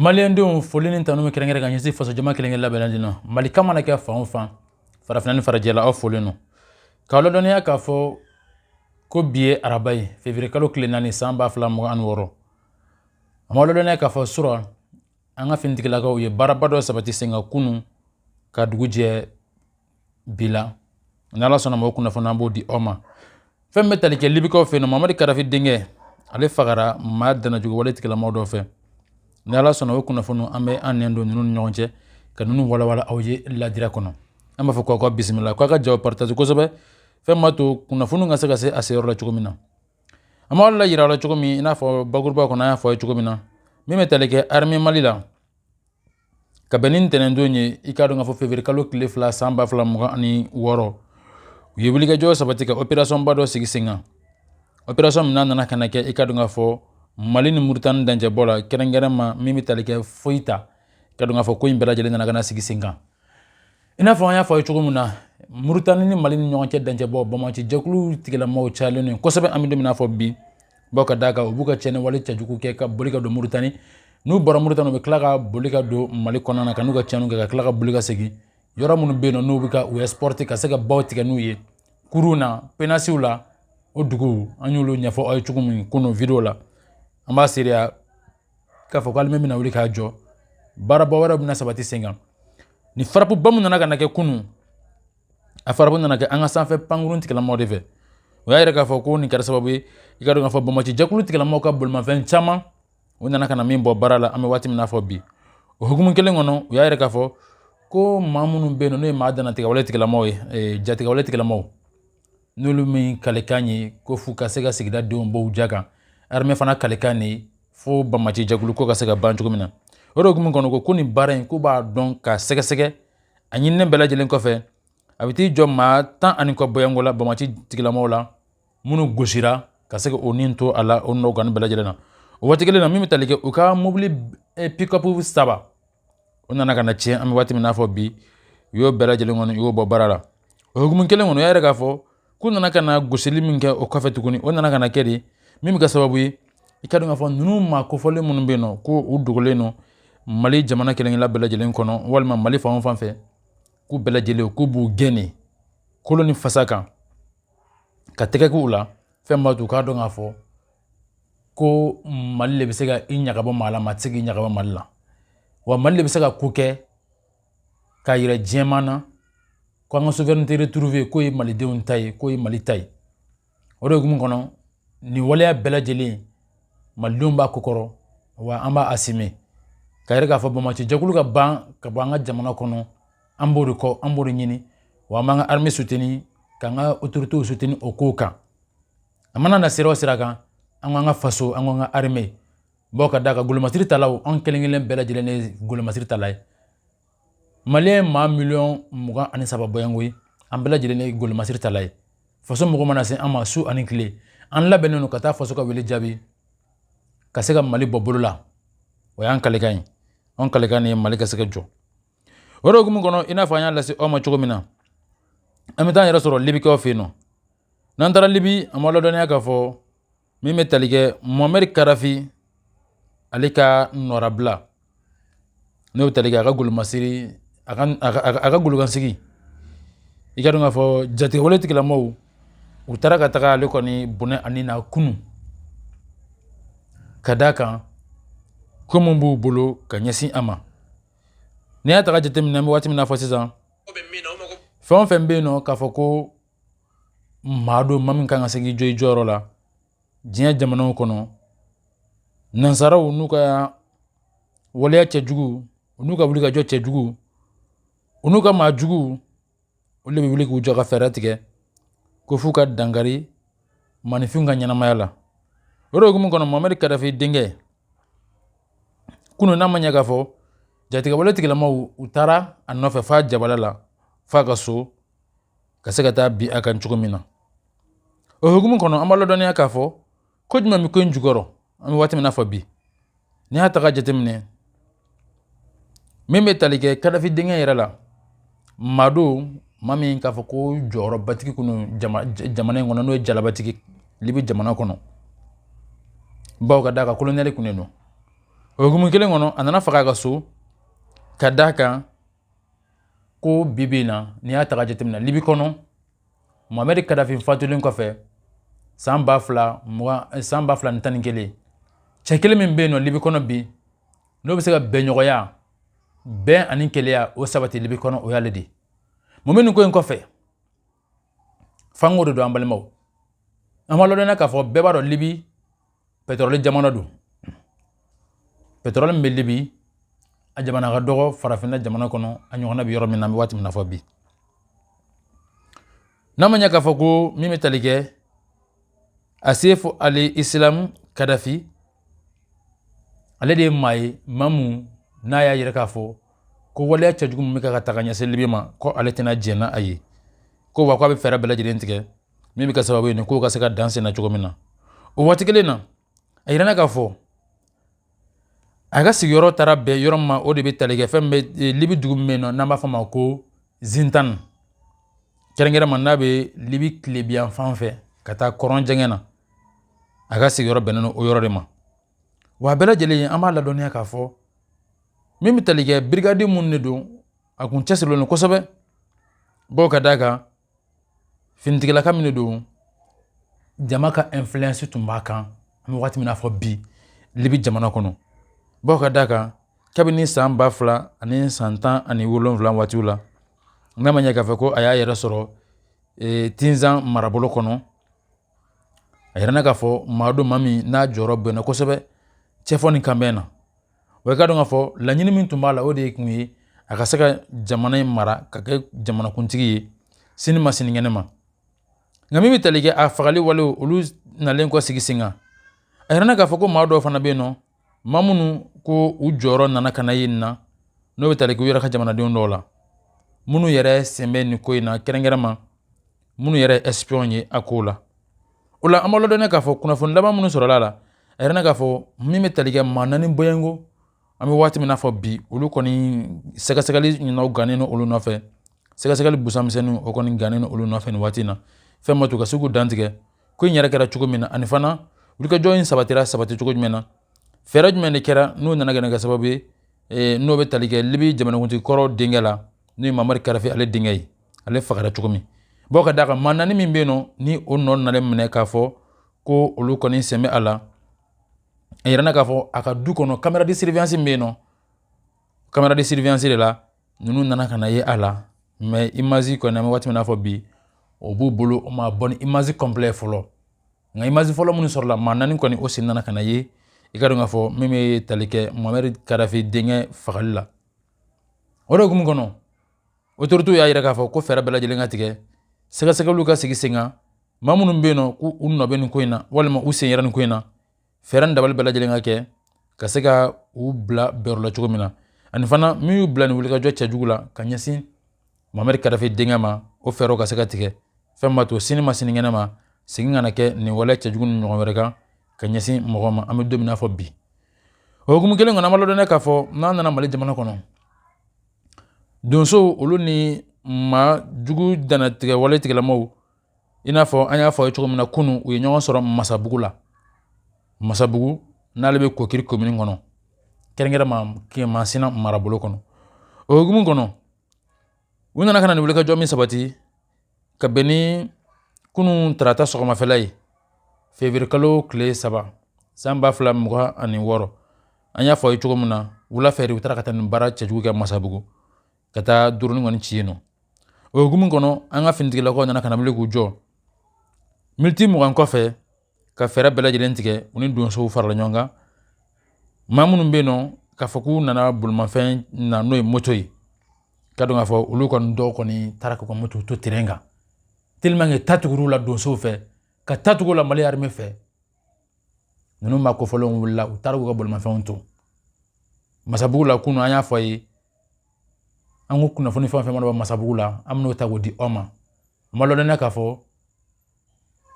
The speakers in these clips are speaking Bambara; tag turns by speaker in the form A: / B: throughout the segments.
A: Maliyɛndenw, foli ni tanu bɛ kɛrɛnkɛrɛn ka ɲɛsin fasojama kelen-kelen bɛɛ lajɛlen ma. Mali kan mana kɛ fan o fan, farafinna ni farajɛla, aw folen don k'aw ladɔnniya k'a fɔ ko bi ye araba ye, février kalo tile 4, san 2026. An b'aw ladɔnniya k'a fɔ sura an ka finitigilakaw ye baaraba dɔ sabati sen kan kunun ka dugu jɛ bi la. N'Ala sɔnna ma, o kunnafoni an b'o di aw ma. Fɛn bɛ tali kɛ Libikaw fɛ yen nɔ, Mamadi Kadafi denkɛ, ale fagara maa dannajugu wale tigilamaw dɔ fɛ. Ni Ala sɔnna, o kunnafoni an bɛ an nɛn don ninnu ni ɲɔgɔn cɛ ka ninnu walawala aw ye ladira kɔnɔ. An b'a fɔ k'aw ka bisimila, k'aw ka jaw partage kosɛbɛ, fɛn b'a to kunnafoni ka se ka se a seyɔrɔ la cogo min na. An b'aw la yira la cogo min, i n'a fɔ bakuruba kɔnɔ an y'a fɔ aw ye cogo min na, min bɛ tali kɛ armée Mali la, ka bɛn ni ntɛnɛndon ye, i k'a dɔn k'a fɔ février kalo tile 2, san 2026, u ye wulikajɔ sabati ka opération ba dɔ sigi sen kan. Opération min n'a nana ka na kɛ, i k'a dɔn k'a fɔ Mali ni Muritani dancɛbɔ la, kɛrɛnkɛrɛn ma min bɛ tali kɛ Foyita, i k'a dɔn k'a fɔ ko in bɛɛ lajɛlen nana ka na sigi sen kan. I n'a fɔ an y'a fɔ aw ye cogo min na, Muritani ni Mali ni ɲɔgɔn cɛ dancɛbɔ, banbaanci jɛkulu tigilamaw cayalen don kosɛbɛ an bɛ don min na fɔ bi. Bawo ka d'a kan, u b'u ka tiɲɛni wale cɛjugu kɛ ka boli ka don Muritani. N'u bɔra Muritani, u bɛ tila ka boli ka don Mali kɔnɔna na ka n'u ka tiɲɛniw kɛ, ka tila ka boli ka segin yɔrɔ minnu bɛ yen nɔ, n'u bɛ ka u exporter ka se ka baw tigɛ n'u ye kurun na, penasiw la. O duguw, an y'olu ɲɛfɔ aw ye cogo min kunun vidéo la. An b'a seereya k'a fɔ ko armée bɛna wuli k'a jɔ, baaraba wɛrɛw bɛna sabati sen kan. Ni frappe ba min nana ka na kɛ kunun, a frappe nana kɛ an ka sanfɛ pankurun tigilamaw de fɛ. O y'a yira k'a fɔ ko nin kɛra sababu ye, i ka dɔn k'a fɔ banbaanci jɛkulu tigilamaw ka bolimafɛn caman, u nana ka na min bɔ baara la an bɛ waati min na fɔ bi. O hukumu kelen kɔnɔ, u y'a yira k'a fɔ ko maa minnu bɛ yen nɔ, n'o ye maa dannatigɛwale tigilamaw ye, jatigɛwale tigilamaw, n'olu min kalekan ye ko f'u ka se ka sigida denw bɔ u ja kan, armée fana kalekan de fo banbaanci jɛkulu ko ka se ka ban cogo min na. O de hukumu kɔnɔ, ko nin baara in, k'u b'a dɔn k'a sɛgɛsɛgɛ, a ɲininen bɛɛ lajɛlen kɔfɛ, a bɛ t'i jɔ maa 10 ani kɔ bɔyanko la banbaanci tigilamaw la minnu gosira ka se k'o nin to a la, o nɔ bɛɛ lajɛlen na. O waati kelen na, min bɛ tali kɛ u ka mobili pick-up saba, o nana ka na tiɲɛ an bɛ waati min n'a fɔ bi. U y'o bɛɛ lajɛlen kɔni, u y'o bɔ baara la. O hukumu kelen kɔnɔ, u y'a yira k'a fɔ k'u nana ka na gosili min kɛ o kɔfɛ tuguni, o nana ka na kɛ de min bɛ kɛ sababu ye, i ka dɔn k'a fɔ ninnu maa kofɔlen minnu bɛ yen nɔ, ko u dogolen don Mali jamana kelen-kelenna bɛɛ lajɛlen kɔnɔ walima Mali fan o fan fɛ, k'u bɛɛ lajɛlen, k'u b'u gɛn de kolo ni fasa kan ka tɛgɛ k'u la. Fɛn b'a to u k'a dɔn k'a fɔ ko Mali de bɛ se ka i ɲagabɔ maa la, maa tɛ se k'i ɲagabɔ Mali la, wa Mali de bɛ se ka ko kɛ k'a yira diɲɛmaa na ko an ka souveraineté retrouvée, k'o ye malidenw ta ye, k'o ye Mali ta ye. O de hukumu kɔnɔ, nin waleya bɛɛ lajɛlen, malidenw b'a kokɔrɔ, wa an b'a assumer ka yɛrɛ k'a fɔ banbaanci jɛkulu ka ban ka bɔ an ka jamana kɔnɔ. An b'o de kɔ, an b'o de ɲini, wa an b'an ka armée soutenir, k'an ka autorités soutenir o kow kan. A mana na sira o sira kan, an k'an ka faso, an k'an ka armée bɔ ka d'a kan golomasiri talaw, an kelen kelen bɛɛ lajɛlen ye golomasiri tala ye. Maliyɛn maa miliyɔn 23 bɔyanko ye, an bɛɛ lajɛlen ye golomasiri tala ye. Faso mɔgɔ mana se an ma su ani tile, an labɛnnen don ka taa faso ka wele jaabi ka se ka Mali bɔ bolo la. O y'an kalekan ye, an kalekan ye Mali ka se ka jɔ. O de hukumu kɔnɔ, i n'a fɔ an y'a lase aw ma cogo min na, an bɛ taa an yɛrɛ sɔrɔ Libikaw fɛ yen nɔ. N'an taara Libi, an b'a ladɔnniya k'a fɔ min bɛ tali kɛ Mohamɛdi Kadafi, ale ka nɔrabila, n'o bɛ tali kɛ a ka golomasiri, a ka golokansigi, i ka dɔn k'a fɔ jatigɛwale tigilamɔgɔw, u taara ka taga ale kɔni bɔnɛ ani na kunun, ka d'a kan ko mun b'u bolo ka ɲɛsin a ma. N'i y'a ta ka jateminɛ, an bɛ waati min na fɔ sisan, fɛn o fɛn bɛ yen nɔ k'a fɔ ko maa don, maa min kan ka se k'i jɔ i jɔyɔrɔ la diɲɛ jamanaw kɔnɔ, nansaraw n'u ka waleya cɛjugu, u n'u ka wulikajɔ cɛjugu, u n'u ka maa jugu, olu de bɛ wuli k'u jɔ ka fɛɛrɛ tigɛ ko f'u ka dankari maaninfinw ka ɲɛnamaya la. O de hukumu kɔnɔ, Mohamɛdi Kadafi denkɛ, kunun, n'a ma ɲɛ k'a fɔ jatigɛwale tigilamaw, u taara a nɔfɛ f'a jabala la, f'a ka so, ka se ka taa bin a kan cogo min na. O hukumu kɔnɔ, an b'a ladɔnniya k'a fɔ ko jumɛn bɛ ko in jukɔrɔ an bɛ waati min na fɔ bi. N'i y'a ta ka jateminɛ, min bɛ tali kɛ Kadafi denkɛ yɛrɛ la, maa don, maa min k'a fɔ ko jɔyɔrɔbatigi kun jamana in kɔnɔ, n'o ye jalabatigi Libi jamana kɔnɔ, bawo ka d'a kan kolonɛli kun de don. O O hukumu kelen kɔnɔ, a nana faga a ka so, ka d'a kan ko bi bi in na, n'i y'a ta ka jateminɛ Libi kɔnɔ, Muhamɛdi Kadafi fatulen kɔfɛ san 2020, san 2011, cɛ kelen min bɛ yen nɔ Libi kɔnɔ bi, n'o bɛ se ka bɛnɲɔgɔnya, bɛn ani kelenya o sabati Libi kɔnɔ, o y'ale de ye. Mun bɛ nin ko in kɔfɛ? Fanko de don, an balimaw. An b'a ladɔnniya k'a fɔ bɛɛ b'a dɔn Libi pétrole jamana don. Pétrole min bɛ Libi, a jamana ka dɔgɔ farafinna jamana kɔnɔ, a ɲɔgɔnna bɛ yɔrɔ min na an bɛ waati min na fɔ bi. N'a ma ɲɛ k'a fɔ ko min bɛ tali kɛ a Sefu Ali Isilamu Kadafi, ale de ye maa ye, maa mun n'a y'a yira k'a fɔ ko waleya cɛjugu min bɛ ka ta ka ɲɛsin Libi ma, ko ale tɛna jɛn n'a ye, ko wa k'a bɛ fɛɛrɛ bɛɛ lajɛlen tigɛ min bɛ kɛ sababu ye nin kow ka se ka dan sen na cogo min na. O waati kelen na, a yirana k'a fɔ a ka sigiyɔrɔ taara bɛn yɔrɔ min ma, o de bɛ tali kɛ fɛn bɛ Libi dugu min bɛ yen nɔ n'an b'a fɔ a ma ko Zintan, kɛrɛnkɛrɛnma n'a bɛ Libi tilebiyan fan fɛ ka taa kɔrɔn jɛngɛ na. A ka sigiyɔrɔ bɛnnen don o yɔrɔ de ma. Wa a bɛɛ lajɛlen, an b'a ladɔnniya k'a fɔ min bɛ tali kɛ brigade minnu de don, a kun cɛsirilen don kosɛbɛ, bawo ka d'a kan finitigilaka min de don, jama ka influence tun b'a kan an bɛ waati min na fɔ bi Libi jamana kɔnɔ, bawo ka d'a kan kabini san 2017 waatiw la, n'a ma ɲɛ k'a fɔ ko a y'a yɛrɛ sɔrɔ Tinzan marabolo kɔnɔ, a yirana k'a fɔ maa don, maa min n'a jɔyɔrɔ bonyana kosɛbɛ cɛfɔ ni kanbɛn na. Wa i ka dɔn k'a fɔ laɲini min tun b'a la, o de tun ye a ka se ka jamana in mara ka kɛ jamanakuntigi ye sini ma sinikɛnɛ ma. Nka min bɛ tali kɛ a fagali walew olu nalen kɔ sigi sen kan, a yirana k'a fɔ ko maa dɔw fana bɛ yen nɔ, maa minnu ko u jɔyɔrɔ nana ka na yen na, n'o bɛ tali kɛ u yɛrɛ ka jamanadenw dɔw la minnu yɛrɛ sen bɛ nin ko in na, kɛrɛnkɛrɛnma minnu yɛrɛ ye espion ye a ko la. O la, an b'a ladɔnniya k'a fɔ kunnafoni laban minnu sɔrɔla a la, a yirana k'a fɔ min bɛ tali kɛ maa naani bɔɲɔgɔnko, an bɛ waati min na fɔ bi, olu kɔni sɛgɛsɛgɛli ɲinɛw gannen don olu nɔfɛ, sɛgɛsɛgɛli busamisɛnninw o kɔni gannen don olu nɔfɛ nin waati in na. Fɛn ma to ka se k'u dantigɛ ko in yɛrɛ kɛra cogo min na, ani fana wulikajɔ in sabatira sabati cogo jumɛn na, fɛɛrɛ jumɛn de kɛra n'o nana kɛ sababu ye n'o bɛ tali kɛ Libi jamanakuntigi kɔrɔ denkɛ la, n'o ye Mamari Kadafi ale denkɛ ye, ale fagara cogo min. Bawo ka d'a kan maa naani min bɛ yen nɔ, ni o nɔ nalen minɛ k'a fɔ ko olu kɔni sen bɛ a la, a yirana k'a fɔ a ka du kɔnɔ caméra de surveillance min bɛ yen nɔ, caméra de surveillance de la ninnu nana ka na ye a la. Mais image kɔni, an bɛ waati min na fɔ bi, o b'u bolo, o ma bɔ ni image complet fɔlɔ. Nka image fɔlɔ minnu sɔrɔla, maa naani kɔni o sen nana ka na ye, i ka dɔn k'a fɔ min bɛ tali kɛ Muhamɛdi Kadafi denkɛ fagali la. O de hukumu kɔnɔ, autorités y'a yira k'a fɔ ko fɛɛrɛ bɛɛ lajɛlen ka tigɛ, sɛgɛsɛgɛliw ka sigi sen kan, maa minnu bɛ yen nɔ k'u nɔ bɛ nin ko in na walima u sen yera nin ko in na, fɛɛrɛ ni dabali bɛɛ lajɛlen ka kɛ ka se ka u bila bɛrɛ la cogo min na, ani fana min y'u bila nin wulikajɔ cɛjugu la ka ɲɛsin Muhamɛdi Kadafi denkɛ ma, o fɛɛrɛw ka se ka tigɛ, fɛn b'a to sini ma sinikɛnɛ ma segin kana kɛ nin waleya cɛjugu ni ɲɔgɔn wɛrɛ kan ka ɲɛsin mɔgɔ ma an bɛ don min na fɔ bi. O hukumu kelen kɔnɔ, an b'a ladɔnniya k'a fɔ n'an nana Mali jamana kɔnɔ, donsow olu ni maa jugu dannatigɛ wale tigilamaw, i n'a fɔ an y'a fɔ aw ye cogo min na kunun, u ye ɲɔgɔn sɔrɔ Masabugu la. Masabugu n'ale bɛ Kokiri komini kɔnɔ, kɛrɛnkɛrɛnma Masina marabolo kɔnɔ. O hukumu kɔnɔ, u nana ka na nin wulikajɔ min sabati ka bɛn ni kunun tarata sɔgɔmafɛla ye, février kalo tile 3 san 2026, an y'a fɔ aw ye cogo min na, wula fɛ de u taara ka taa nin baara cɛjugu kɛ Masabugu, ka taa drone kɔni ci yen nɔ. O hukumu kɔnɔ, an ka finitigilakaw nana ka na wuli k'u jɔ miniti 20 kɔfɛ ka fɛɛrɛ bɛɛ lajɛlen tigɛ. U ni donsow farala ɲɔgɔn kan, maa minnu bɛ yen nɔ k'a fɔ k'u nana bolimafɛn na, n'o ye moto ye, ka dɔn k'a fɔ olu kɔni dɔw kɔni taara k'u ka moto to terrain kan, tellement que ta tugur'u la donsow fɛ, ka ta tugu la Mali armée fɛ. Ninnu maa kofɔlenw wulila, u taara k'u ka bolimafɛnw to Masabugu la kunun. An y'a fɔ a ye, an ko kunnafoni fɛn o fɛn mana bɔ Masabugu la, an bɛn'o ta k'o di aw ma. An b'a ladɔnniya k'a fɔ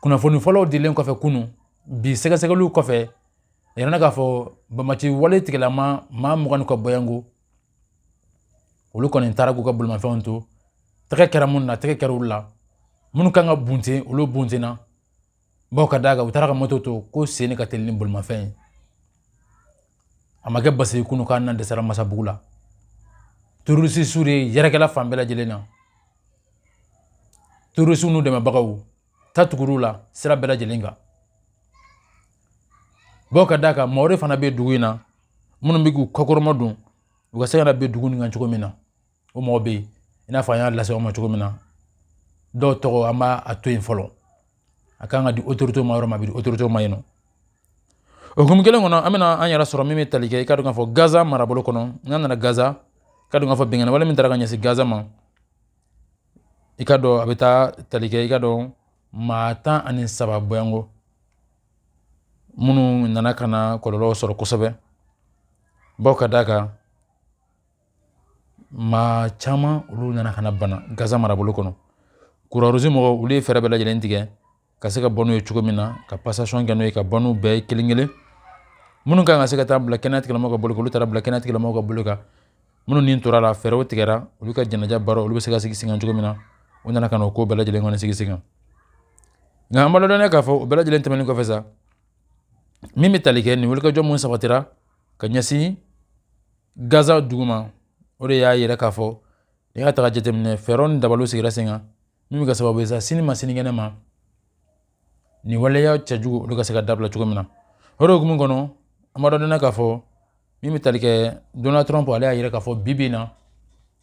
A: kunnafoni fɔlɔw dilen kɔfɛ kunun, bi sɛgɛsɛgɛliw kɔfɛ, a yirana k'a fɔ bamaci wale tigilama maa 20 ni kɔ bɔyanko, olu kɔni taara k'u ka bolimafɛnw to. Tɛgɛ kɛra minnu na, tɛgɛ kɛra olu la. Minnu kan ka bunten, olu buntenna, bawo ka d'a kan u taara ka moto to ko sen ka teli ni bolimafɛn ye. A ma kɛ basi ye kunu k'an nan dɛsɛra Masabugu la. Terroriste su de yɛrɛkɛla fan bɛɛ lajɛlen na. Terroriste n'u dɛmɛbagaw ta tugur'u la sira bɛɛ lajɛlen kan. Bawo ka d'a kan, maa wɛrɛ fana bɛ dugu in na minnu bɛ k'u kɔkɔrɔma don u ka se ka na bin dugu nin kan cogo min na. O mɔgɔ bɛ yen, i n'a fɔ an y'a lase aw ma cogo min na, dɔw tɔgɔ an b'a to yen fɔlɔ. A kan ka di autorité ma yɔrɔ min, a bɛ di autorité ma yen nɔ. O hukumu kelen kɔnɔ, an bɛna an yɛrɛ sɔrɔ min bɛ tali kɛ, i ka dɔn k'a fɔ, Gaza marabolo kɔnɔ. N'an nana Gaza, i ka dɔn k'a fɔ binkanni wale min taara ka ɲɛsin Gaza ma, i ka dɔn a bɛ taa tali kɛ, i ka dɔn, maa 13 bɔyanko minnu nana ka na kɔlɔlɔ sɔrɔ kosɛbɛ. Bawo ka d'a kan, maa caman olu nana ka na bana Gaza marabolo kɔnɔ. Croix-Rouge mɔgɔw, olu ye fɛɛrɛ bɛɛ lajɛlen tigɛ ka se ka bɔ n'u ye cogo min na, ka passation kɛ n'u ye, ka bɔ n'u bɛɛ ye kelen kelen. Minnu kan ka se ka taa bila kɛnɛya tigilamɔgɔw ka bolo kan, olu taara bila kɛnɛya tigilamɔgɔw ka bolo kan. Minnu ni tora la, fɛɛrɛw tigɛra olu ka jɛnɛja baara, olu bɛ se ka sigi sen kan cogo min na. U nana ka na o ko bɛɛ lajɛlen kɔni sigi sen kan. Nka an b'a ladɔnniya k'a fɔ, o bɛɛ lajɛlen tɛmɛnen kɔfɛ sa, min bɛ tali kɛ nin wulikajɔ mun sabatira ka ɲɛsin Gaza dugu ma, o de y'a yira k'a fɔ n'i y'a ta ka jateminɛ, fɛɛrɛw ni dabaliw sigira sen kan min bɛ kɛ sababu ye sa, sini ma sinikɛnɛ ma, nin waleya cɛjugu olu ka se ka dabila cogo min na. O de hukumu kɔnɔ, an b'a dɔn k'a fɔ min bɛ tali kɛ Donald Trump, ale y'a yira k'a fɔ bi bi in na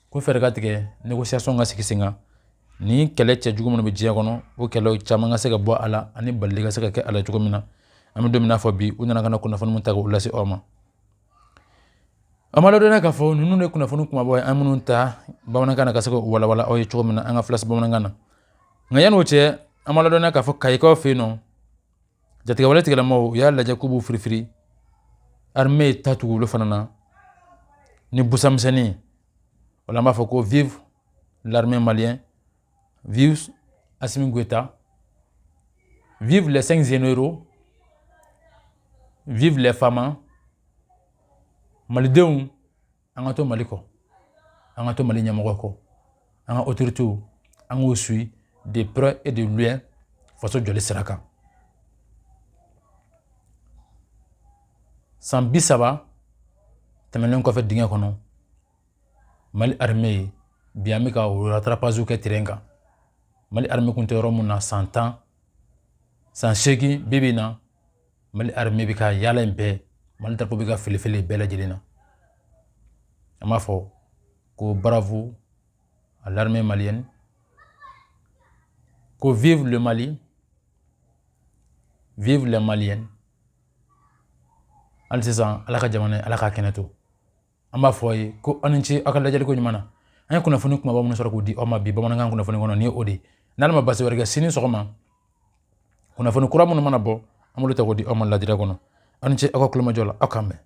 A: ko fɛɛrɛ ka tigɛ, négociation ka sigi sen kan, ni kɛlɛ cɛjugu minnu bɛ diɲɛ kɔnɔ, o kɛlɛ caman ka se ka bɔ a la, ani balili ka se ka kɛ a la cogo min na. An bɛ don min na fɔ bi, u nana ka na kunnafoni min ta k'o lase aw ma. An b'a ladɔnniya k'a fɔ ninnu de kunnafoni kumabaw ye, an minnu ta bamanankan na ka se k'o walawala aw ye cogo min na an ka Flash bamanankan na. Nka yan'o cɛ, an b'a ladɔnniya k'a fɔ Kayikaw fɛ yen nɔ, jatigɛwale tigilamɔgɔw u y'a lajɛ k'u b'u firifiri. Armée ye ta tugu olu fana na ni busamisɛnnin. O la, an b'a fɔ ko vive l'armée malienne, vive Assimi Goïta, vive les cinq généraux, vive les FAMa. Malidenw, an ka to Mali kɔ, an ka to Mali ɲɛmɔgɔ kɔ, an ka autorités, an k'o suit de près et de loin faso jɔli sira kan. San 30 tɛmɛnen kɔfɛ dingɛ kɔnɔ, Mali armée ye bi, an bɛ ka o rattrapage kɛ terrain kan. Mali armée kun tɛ yɔrɔ mun na san 10, san 8, bi bi in na, Mali armée bɛ ka yaala in bɛɛ, Mali drapeau bɛ ka felefele bɛɛ lajɛlen na. An b'a fɔ ko bravo à l'armée malienne, ko vive le Mali, vive les Maliens. Hali sisan, Ala ka jamana, Ala k'a kɛnɛ to. An b'a fɔ aw ye ko aw ni ce aw ka lajɛli ko ɲuman na. An ye kunnafoni kumaba minnu sɔrɔ k'o di aw ma bi bamanankan kunnafoni kɔnɔ, nin ye o de ye. N'Ala ma basi wɛrɛ kɛ, sini sɔgɔma kunnafoni kura minnu mana bɔ, an b'olu ta k'o di aw ma ladira kɔnɔ. Aw ni ce aw ka kulomajɔ la. Aw k'an bɛn.